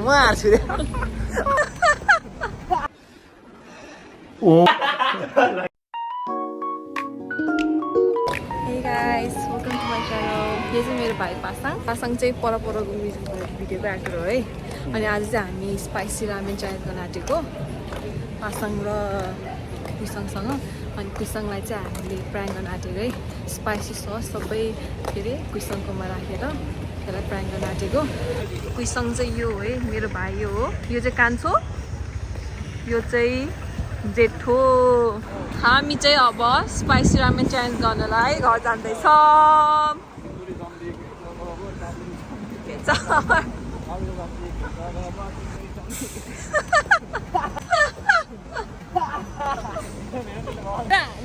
म हार्छु रे Hey guys, welcome to my channel. यो चाहिँ मेरो भाइ पासाङ चाहिँ परको भिडियोको एक्टर हो है। अनि आज चाहिँ हामी स्पाइसी रामेन ट्राई गर्न आँटेको पासाङ र कुइसङसँग। अनि कुइसङलाई चाहिँ हामीले प्राङ्क गर्न आँटेको है। स्पाइसी सस सबै के अरे कुइसङकोमा राखेर त्यसलाई प्राङ्क गर्न आँटेको। कुइसङ चाहिँ यो है, मेरो भाइ यो हो। यो चाहिँ कान्छो, यो चाहिँ जेठो। हामी चाहिँ अब स्पाइसी रामेन च्यालेन्ज गर्नलाई घर जाँदैछौँ।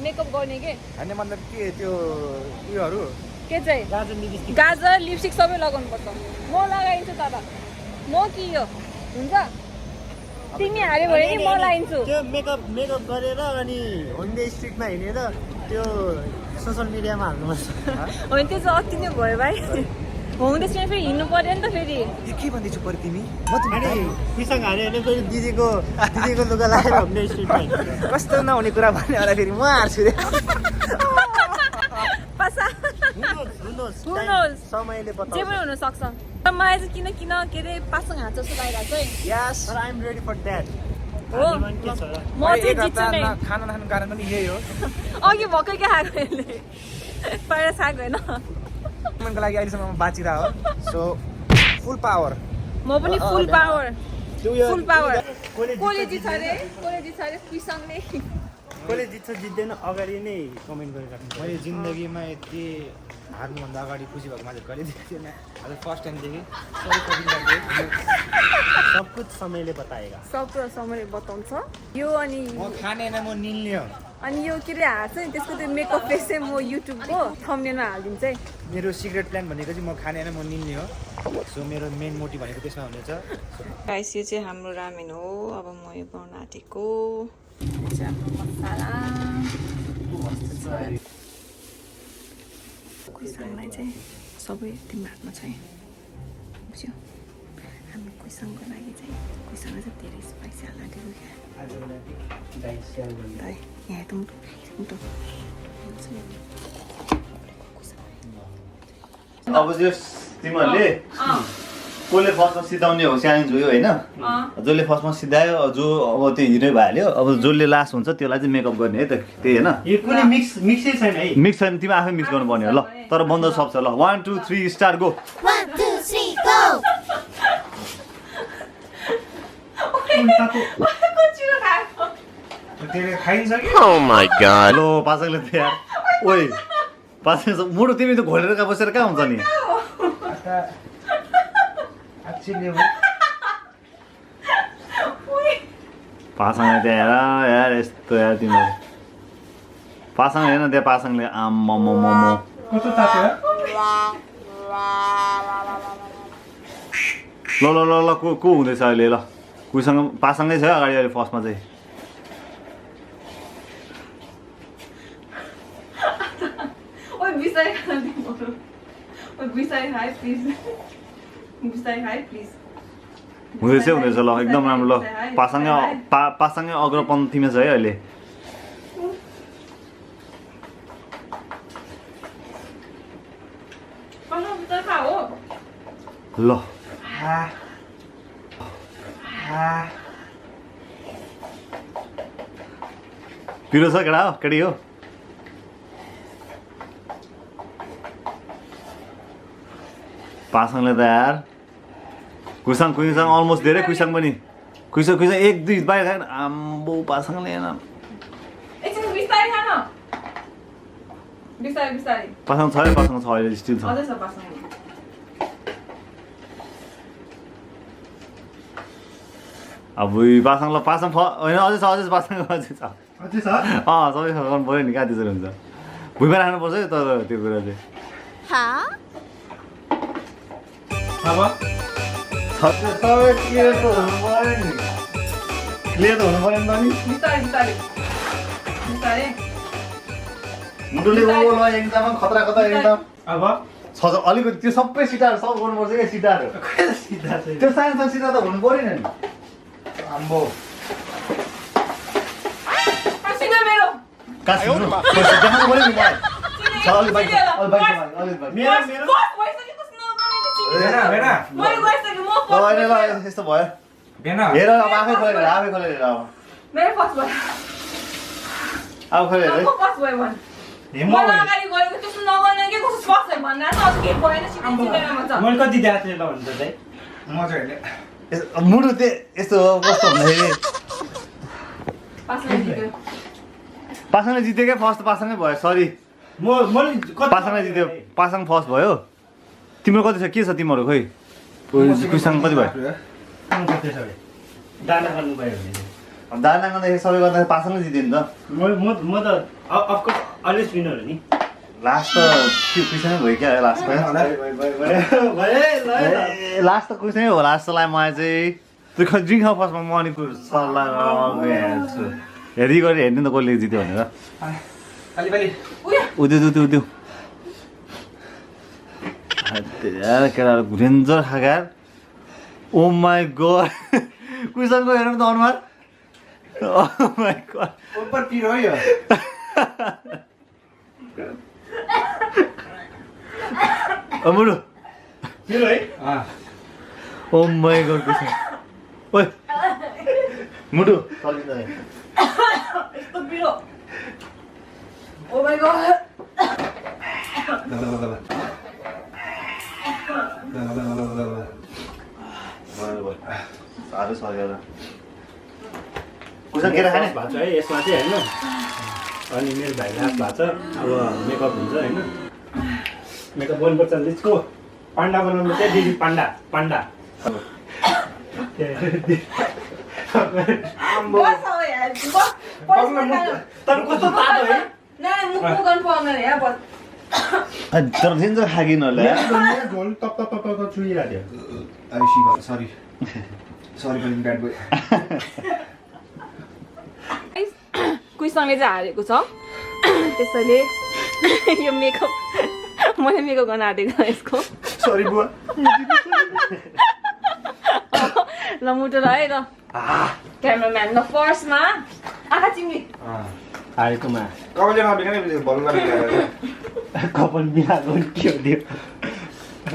मेकअप गर्ने के हैन मतलब के त्यो उयोहरु के चाहिँ गाजर लिपस्टिक सबै लगाउनु पर्छ। म लगाइन्छु तर म कि यो हुन्छ तिमी हाल्यो भने नि म लगाइन्छु। त्यो मेकअप गरेर अनि होन्डे स्ट्रिटमा हिँडेर त्यो सोशल मिडियामा हाल्नुपर्छ होइन त्यो चाहिँ अति नै भयो भाइ। होन्डे स्ट्रिटमा फेरि हिँड्नु पर्यो नि त फेरि। के भन्दैछु पर तिमी म तिमी पिसँग हाल्यो भने फेरि दिदीको लुगा लगाएर होन्डे स्ट्रिटमा कस्तो नहुने कुरा भन्ने होला फेरि म हार्छु रे समयले बताउँछ जे पनि हुन सक्छ। तर मलाई चाहिँ किन के अरे पासाङ हात जस्तो लागिरहेको छ है। Yes I am ready for that हो म चाहिँ जित्छु नै। खाना नखानु कारण पनि यही हो। अघि भर्खर के खाएको यसले पहिला खाएको होइन। को लागि अहिलेसम्म बाँचिरह हो। सो फुल पावर म पनि फुल पावर फुल पावर। कोले जित्छ अरे कुइसङ नै। कसले जित्छ जित्दैन अगाडि नै कमेन्ट गरिराख्नु। मैले जिन्दगीमा यति हार्नुभन्दा अगाडि खुसी भएको मान्छे कहिले देखेको थिएन। आज फर्स्ट टाइमदेखि सब कुछ समयले बताएगा। सब कुरा समयले बताउँछ। यो अनि म खानेन म निल्ने हो। अनि यो के अरे हार्छ नि त्यसको त्यो मेकअप फेस चाहिँ म युट्युबको थम्बनेलमा हालिदिन्छु है। मेरो सिक्रेट प्लान भनेको चाहिँ म खानेन म निल्ने हो। सो मेरो मेन मोटिभ भनेको त्यसमा हुनेछ। गाइस यो चाहिँ हाम्रो रामेन हो। अब म यो बनाउन आँटेको मसाला कुइसङलाई चाहिँ सबै तिम्रो हातमा छ है, बुझ्यो? हाम्रो कुइसङको लागि चाहिँ कुइसङलाई चाहिँ धेरै स्पाइसी हाल्न आँटेको क्या। यहाँ त मुटु अब जो तिमीहरूले कसले फर्स्टमा सिधाउने हो च्यालेन्ज हो यो होइन। जसले फर्स्टमा सिधायो जो अब त्यो हिरो भइहाल्यो। अब जसले लास्ट हुन्छ त्यसलाई चाहिँ मेकअप गर्ने है त त्यही होइन। यो कुनै मिक्सै छैन है। मिक्स छैन तिमी आफै मिक्स गर्नुपर्ने हो ल। तर बन्द सक्छ ल। 1 2 3 start go. 1 2 3 go Oh my god लो पासाङले त यार ओइ पासाङ मुडु तिमी त घोलेर बसेर कहाँ हुन्छ नि। पासाङले त यार यस्तो यार तिमीहरू पासाङ हेर्न त्यहाँ पासाङले आम्म ल ल ल ल को हुँदैछ अहिले ल। कुसँग पासाङै छ अगाडि अहिले फर्स्टमा चाहिँ। हुँदैछ ल एकदम राम्रो ल। पासाङै अग्रपन्थीमा छ है अहिले। ल पिरो छ केटा हो केटी हो। पासाङले त यार कुइसङ अलमोस्ट धेरै कुइसङ पनि कुइसङ 1 2 बाहिर खाएन आम्बो पासाङले हेर्न पासाङ छ अहिले स्टिल छ। अब पासाङ ल पासाङ होइन अझै छ पासाङ अझै छ सबै गर्नु पऱ्यो नि कहाँ त्यसरी हुन्छ। भुइँमा राख्नुपर्छ है तर त्यो कुरा चाहिँ क्लियर त हुनु पऱ्यो नि त नि मुटुले एकदम खतरा एकदम। अब अलिकति त्यो सबै सिटाहरू सब गर्नुपर्छ क्या सिटाहरू त्यो सानो सानो सिटा त हुनु परेन नि आम्बो देखाउनु पऱ्यो नि मलाई अलि बाइक यस्तो भयो हेर अब आफै खोलेर अब खोलेर मैले कति दिएको थिएँ भन्नु चाहिँ मजाले मुटु त्यो यस्तो हो कस्तो भन्दाखेरि पासाङले जित्यो क्या फर्स्ट पासाङै भयो सरी मैले पासाङले जित्यो पासाङ फर्स्ट भयो तिम्रो कति छ के छ तिमीहरू खोइ कुइसाङ कति भयो दाना गर्नु पायो भने दाना गर्दाखेरि सबै गर्दाखेरि पासाङले जित्यो नि त म त अफकोर्स अलवेज विनर हो नि लास्ट त त्यो कुइसाङै भयो क्या लास्टमा लास्ट त कुइसाङै हो लास्टलाई मलाई चाहिँ त्यो ड्रिङ्क खाऊ फर्स्टमा मणिपुर सरलाई हेरी गरेर हेर्नु नि त कसले जित्यो भनेर उद्यो केटाहरू रेन्जर खाकार ओ माई गड कुइसाङको हेर्नु त अनुहार ओ माई गड उपरतिर हो यो मुटु मेरो है ओ माई गड कुइसाङ ओइ मुटु यस्तो पिरो ओ माय गॉड साह्रो सकेर कुइसाङ केरा खाने भएको छ है यसमा चाहिँ होइन अनि मेरो भाइ लास्ट भएको छ अब मेकअप हुन्छ होइन मेकअप गर्नुपर्छ लिस्टको पाण्डा बनाउनु चाहिँ दिदी पाण्डा तर कस्तो तातो है तर रेन्जर खागिनहरूले झोल तप चुइरहेको थियो सरी पनि ब्याड बोय कुइसाङले चाहिँ हारेको छ त्यसैले यो मेकअप मैले मेकअप गर्न आँटेको यसको सरी बुवा ल मुटु ल है ल क्यामेराम्यान ल फर्स्टमा आँखा चिम्ली हारेकोमा कहिले नबिना भल गरेर कपाल मिलाएको के हो त्यो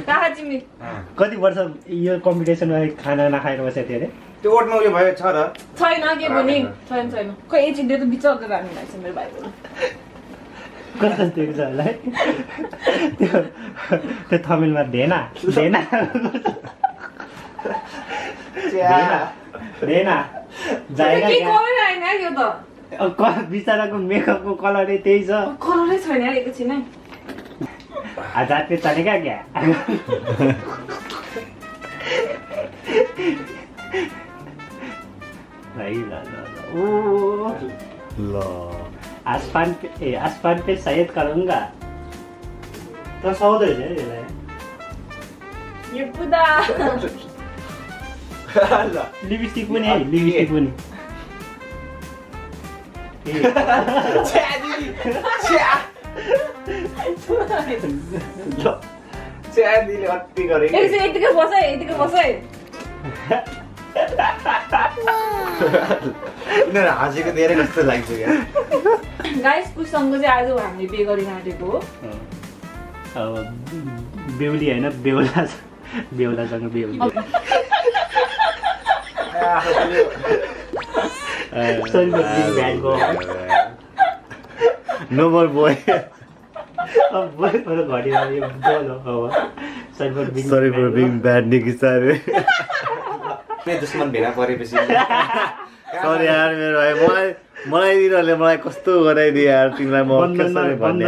आँखा चिम्ली कति वर्ष यो कम्पिटिसनमा खाना नखाएर बसेको थियो अरे त्यो ओट्मा उयो भयो छ र छैन के पनि छैन खै एकछिन त्यो त बिचरा राख्नु लाग्छ मेरो भाइको कस्तो देख्छ होला है त्यो थमिलमा धेना जाएगा के कलर आएन यो त बिचराको मेकअपको कलरै त्यही छ कलरै छैन एकछिन है जाते चलेका क्या ल आसमान पे शायद करूँगा त सौदै है यसलाई यो पुदा लिपस्टिक पनि है लिपस्टिक पनि च्यादिले अति गरे एकछिन यतिकै बस है उनीहरू हाँसेको धेरै कस्तो लाग्छ क्या गाइस कुसँग चाहिँ आज हामीले पे गरिन आँटेको हो अब बेहुली होइन बेहुलासँग बेहुली no more boy sorry for being bad निकी सारे दुश्मन भेला परेपछि सरी यार मेरो भाइ मलाई दिनहरूले मलाई कस्तो गराइदियो यार तिमीलाई म कसरी भन्ने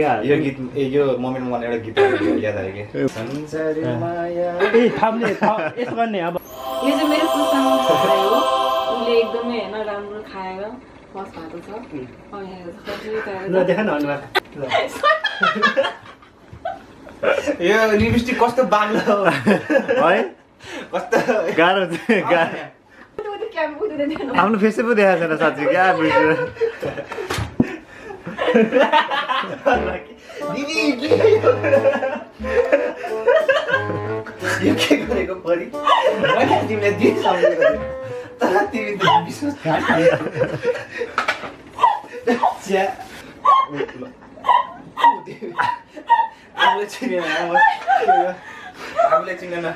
यार यो गीत यो मोमेन्टमा मलाई एउटा गीत याद आयो कि संसारी माया यसो गर्ने अब यो चाहिँ मेरो कुसँग हो उसले एकदमै होइन राम्रो खाएर फर्स्ट भएको छ देखा न अनुहार यो लिपस्टिक कस्तो बाग्लो है कस्तो गाह्रो आफ्नो फेसै पो देखाएको छैन साँच्चै क्या दिदी यो के गरेको परि मैले तिमीलाई दिए सम्झेको थिएँ तर तिमी त विश्वास चिया आफूले चिनेन आफूले चिनेन